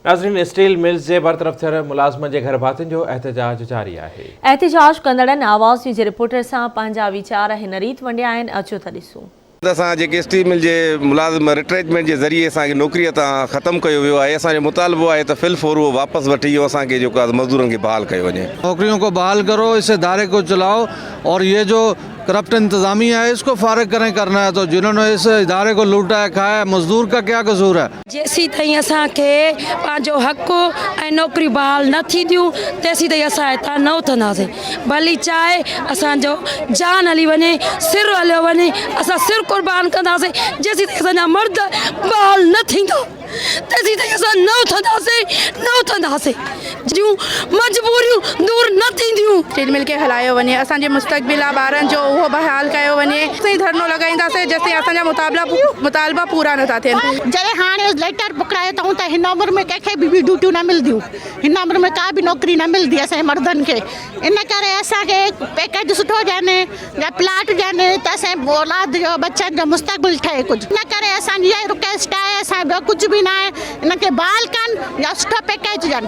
ناظرين steel mills جي برطرف ٿيل ملازمن جي گهر ڀاتين جو احتجاج جاري آهي. احتجاج ڪندڙن آواز نيوز جي رپورٽر سان پنهنجا ويچار هن ريت ونڊيا آهن اچو ته ڏسون. اسان جيڪي اسٽيل مل جي ملازم رٽريچمينٽ جي ذريعي اسان کي نوڪري تان ختم ڪيو ويو آهي اسان جو مطالبو آهي ته في الفور اهو واپس وٺي اهو اسان کي جيڪو آهي مزدورن کي بحال ڪيو وڃي. نوڪريون کو بحال ڪرو اس اداري کو چلاؤ اور يه جو ڪرپٽ انتظاميه هي اس کو فارغ ڪرين ڪرنا هي تو جنهون ني اس اداري کو لوٽا هي کايا هي مزدور کا ڪيا قصور هي. جيسيتائين اسان کي پنهنجو حق ۽ نوڪريون بحال نه ٿينديون تيسيتائين اسان هتان نه اٿنداسين ڀلي چاهي اسان جو جان هلي وڃي سر هليو وڃي اسان سر قربان ڪنداسين جيسيتائين اسان جا مرد بحال نه ٿيندا تيسيتائين اسان نه اٿنداسين نه اٿنداسين جون مجبوريون دور نه ٿينديون. اسٽيل مل کي هلايو وڃي اسان جي مستقبل آ ٻارن جو اهو بحال ڪيو وڃي. تائين ڌرڻو لڳائينداسين جيستائين اسان جا مطالبا مطالبا پورا نه ٿا ٿين. جڏهن هاڻي ليٽر پڪڙايو اٿئون ته هن عمر ۾ ڪنهن کي به ڊيوٽيون نه ملنديون هن عمر ۾ ڪا به نوڪري نه ملندي اسان جي مردن کي ان ڪري اسان کي پيڪيج سٺو ڏين يا پلاٽ ڏين ته اسان جي اولاد جو ٻچن جو مستقبل ٺهي ڪجهه ان ڪري اسان جي اها ئي رڪويسٽ آهي اسان جو ٻيو ڪجهه به نه آهي ان کي بحال ڪن يا سٺو پيڪيج ڏين.